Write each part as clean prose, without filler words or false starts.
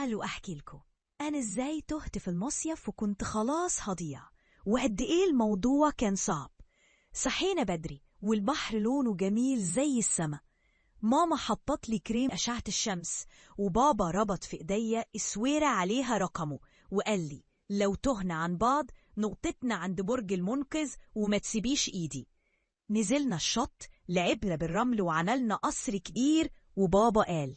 تعالوا أحكي لكم أنا إزاي تهت في المصيف وكنت خلاص هضيع، وقد إيه الموضوع كان صعب. صحينا بدري والبحر لونه جميل زي السما. ماما حطت لي كريم أشعة الشمس، وبابا ربط في إيديا اسويرة عليها رقمه وقال لي لو تهنا عن بعض نقطتنا عند برج المنقذ وما تسيبيش إيدي. نزلنا الشط، لعبنا بالرمل وعملنا قصر كبير، وبابا قال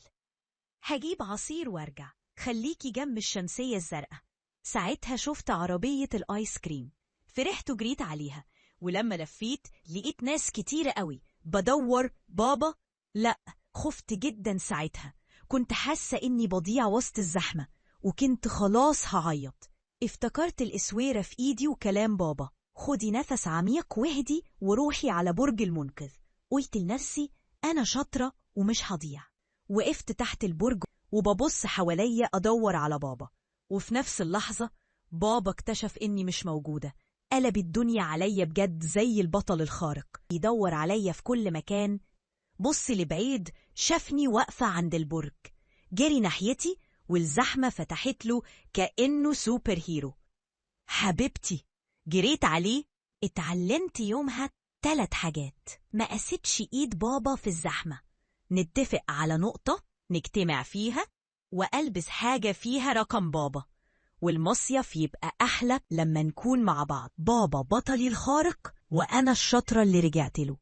هجيب عصير وارجع، خليكي جنب الشمسية الزرقاء. ساعتها شفت عربية الآيس كريم، فرحت وجريت عليها، ولما لفيت لقيت ناس كتيرة قوي بدور بابا. لا، خفت جدا ساعتها، كنت حاسة إني بضيع وسط الزحمة وكنت خلاص هعيط. افتكرت الإسويرة في إيدي وكلام بابا، خدي نفس عميق واهدي وروحي على برج المنقذ. قلت لنفسي أنا شاطرة ومش هضيع. وقفت تحت البرج وببص حواليا أدور على بابا، وفي نفس اللحظة بابا اكتشف إني مش موجودة. قلب الدنيا عليا بجد زي البطل الخارق، يدور عليا في كل مكان. بص لبعيد شافني واقفة عند البرج، جري ناحيتي والزحمة فتحت له كأنه super hero. حبيبتي، جريت عليه. اتعلمت يومها 3 حاجات: ما قستش ايد بابا في الزحمة، نتفق على نقطة نجتمع فيها، وألبس حاجة فيها رقم بابا، والمصيف يبقى أحلى لما نكون مع بعض. بابا بطلي الخارق وأنا الشاطرة اللي رجعت له.